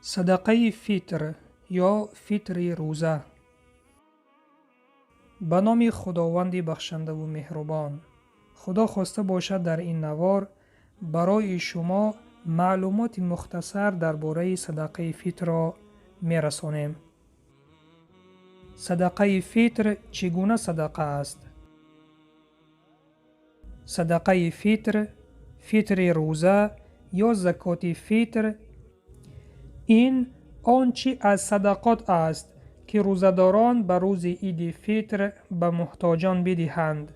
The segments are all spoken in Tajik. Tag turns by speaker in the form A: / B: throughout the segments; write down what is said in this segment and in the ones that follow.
A: Садақаи фитр ё фитри рӯза. Ба номи Худованди бахшандаву меҳрубон. Худо хоста бошад, дар ин навор барои шумо маълумоти мухтасар дар бораи садақаи фитрро мерасонем. Садақаи фитр чӣ гуна садақа аст? Садақаи фитр, фитри рӯза ё закоти фитр ин он чӣ аз садақот аст, ки рӯзадорон ба рӯзи иди фитр ба муҳтоҷон бидиҳанд.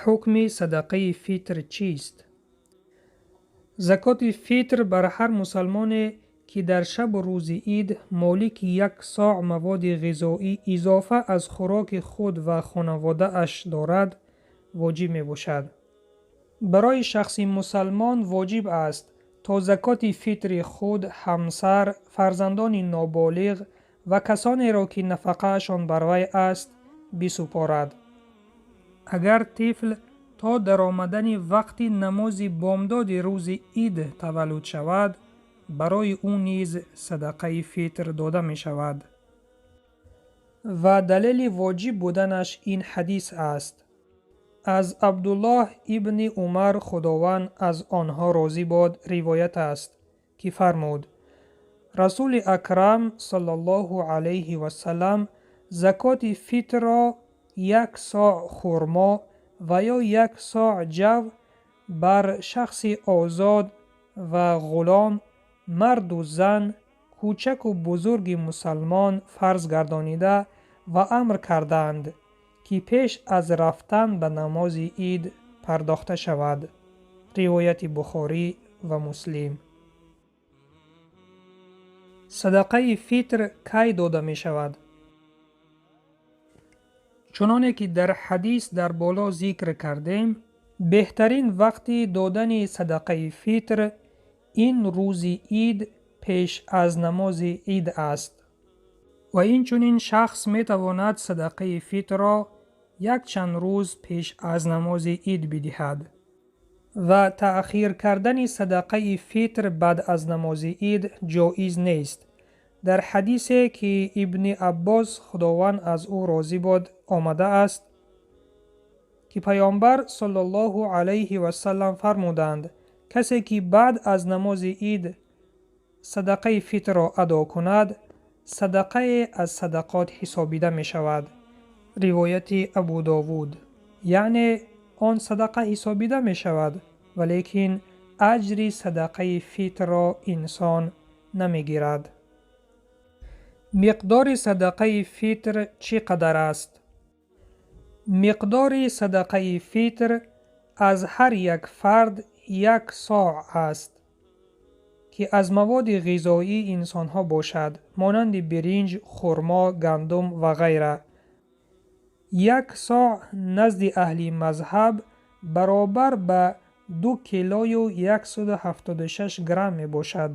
A: Ҳукми садақаи фитр чист? Закоти фитр бар ҳар мусалмоне, ки дар шабу рӯзи ид молики як соъ маводи ғизоӣ изофа аз хӯроки худ ва хонаводааш дорад, воҷиб мебошад. Барои шахси мусалмон воҷиб аст, то закоти фитри худ, ҳамсар, фарзандони ноболиғ ва касонеро, ки нафақаашон бар вай аст, бисупорад. Агар тифл то даромадани вақти намози бомдоди рӯзи ид таваллуд шавад, барои ӯ низ садақаи фитр дода мешавад. Ва далели воҷиб буданаш ин ҳадис аст. Аз Абдуллоҳ ибни Умар, Худованд аз онҳо розӣ бод, ривоят аст, ки фармуд: Расули Акрам саллаллоҳу алайҳи васаллам закоти фитрро як соъ хурмо ва ё як соъ ҷав бар шахси озод ва ғулом, марду зан, кӯчаку бузурги мусалмон фарз гардонида ва амр карданд, ки пеш аз рафтан ба намози ид пардохта шавад. Ривояти Бухорӣ ва Муслим. Садақаи фитр кай дода мешавад? Чуноне ки дар ҳадис дар боло зикр кардем, беҳтарин вақти додани садақаи фитр ин рӯзи ид пеш аз намози ид аст. Ва инчунин шахс метавонад садақаи фитрро якчанд рӯз пеш аз намози ид бидиҳад. Ва таъхир кардани садақаи фитр баъд аз намози ид ҷоиз нест. Дар ҳадисе, ки Ибни Аббос, Худованд аз ӯ розӣ бод, омадааст, ки Паёмбар саллаллоҳу алайҳи васаллам фармуданд: касе ки баъд аз намози ид садақаи фитрро адо кунад, садақае аз садақот ҳисобида мешавад. Ривояти Абу Довуд. Яъне он садақа ҳисобида мешавад, валекин аҷри садақаи фитрро инсон намегирад. Миқдори садақаи фитр чӣ қадар аст? Миқдори садақаи фитр аз ҳар як фард як соъ аст, ки аз маводи ғизоии инсонҳо бошад, монанди биринҷ, хурмо, гандум ва ғайра. Як соъ назди аҳли мазҳаб баробар ба ду килою яксаду ҳафтоду шаш грамм мебошад.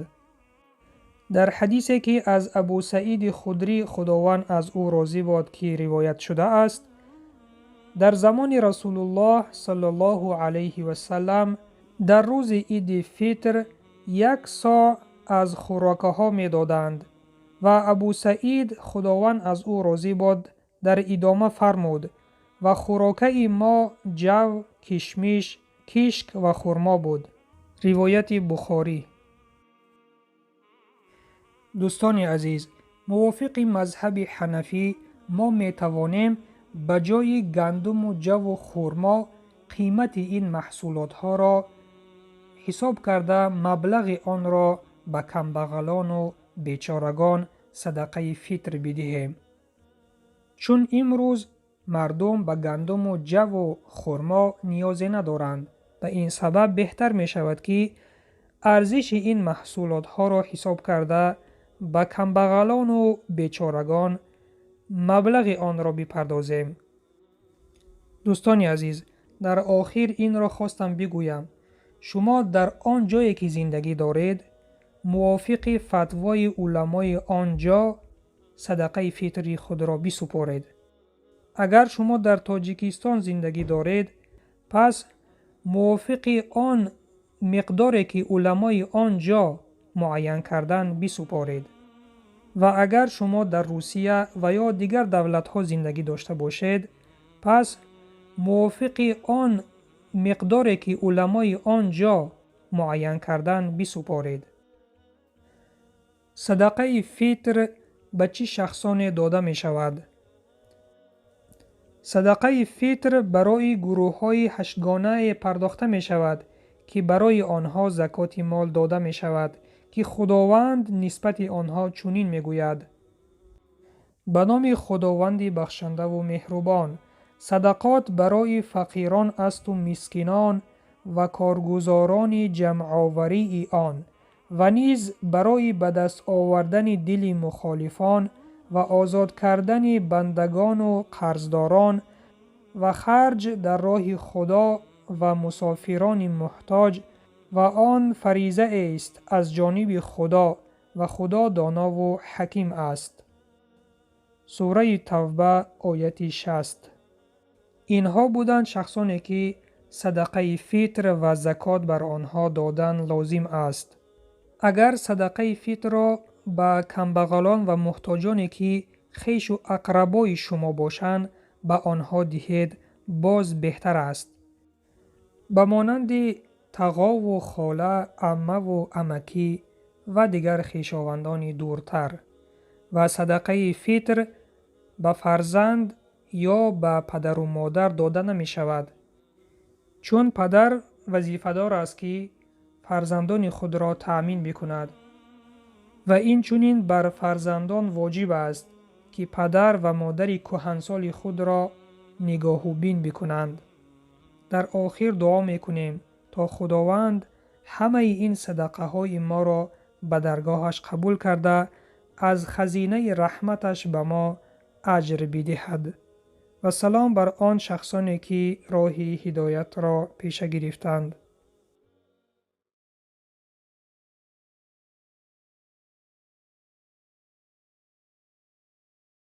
A: Дар ҳадисе, ки аз Абу Саиди Худрӣ, Худованд аз ӯ розӣ бод, ки ривоят шудааст, дар замони Расулуллоҳ саллаллоҳу алайҳи васаллам дар рӯзи иди фитр як соъ аз хӯрокаҳо медоданд ва Абу Саид, Худованд аз ӯ розӣ бод, дар идома фармуд: ва хӯрокаи мо ҷав, кишмиш, кишк ва хурмо буд. Ривояти Бухорӣ. Дӯстони азиз, мувофиқи мазҳаби ҳанафӣ мо метавонем ба ҷои гандуму ҷаву хурмо қимати ин маҳсулотҳоро ҳисоб карда, маблағи онро ба камбағалону бечорагон садақаи фитр бидиҳем. Чун имрӯз мардум ба гандуму ҷаву хурмо ниёзе надоранд. Ба ин сабаб беҳтар мешавад, ки арзиши ин маҳсулотҳоро ҳисоб карда, ба камбағалону бечорагон маблағи онро бипардозем. Дӯстони азиз, дар охир инро хостам бигӯям: шумо дар он ҷое ки зиндагӣ доред, мувофиқи фатвои уламои он ҷо садақаи фитри худро бисупоред. Агар шумо дар Тоҷикистон зиндагӣ доред, пас мувофиқи он миқдоре ки уламои он ҷо муайян кардан бисупоред. Ва агар шумо дар Русия ва ё дигар давлатҳо зиндагӣ дошта бошед, пас мувофиқи он миқдоре ки уламои он ҷо муайян кардан бисупоред. Садақаи фитр ба чӣ шахсоне дода мешавад? Садақаи фитр барои гурӯҳҳои ҳаштгонае пардохта мешавад, ки барои онҳо закоти мол дода мешавад, ки Худованд нисбати онҳо чунин мегӯяд: ба номи Худованди бахшандаву меҳрубон, садақот барои фақирон асту мискинон ва коргузорони ҷамъоварии он, ва низ барои ба даст овардани дили мухолифон ва озод кардани бандагону қарздорон ва харҷ дар роҳи Худо ва мусофирони муҳтоҷ, ва он фаризаест аз ҷониби Худо, ва Худо донову ҳаким аст. Сураи Тавба, ояти 60. Инҳо буданд шахсоне, ки садақаи фитр ва закот бар онҳо додан лозим аст. Агар садақаи фитрро ба камбағалон ва муҳтоҷоне, ки хешу ақрабои шумо бошанд, ба онҳо диҳед, боз беҳтар аст. Ба монанди тағову хола, аммаву амакӣ ва дигар хешовандони дуртар. Ва садақаи фитр ба фарзанд ё ба падару модар дода намешавад, чун падар вазифадор аст, ки фарзандони худро таъмин бикунад. Ва инчунин бар фарзандон воҷиб аст, ки падар ва модари кӯҳансоли худро нигоҳубин бикунанд. Дар охир дуо мекунем, то Худованд ҳамаи ин садақаҳои моро ба даргоҳаш қабул карда, аз хазинаи раҳматаш ба мо аҷр бидиҳад. Ва салом бар он шахсоне, ки роҳи ҳидоятро пеша гирифтанд.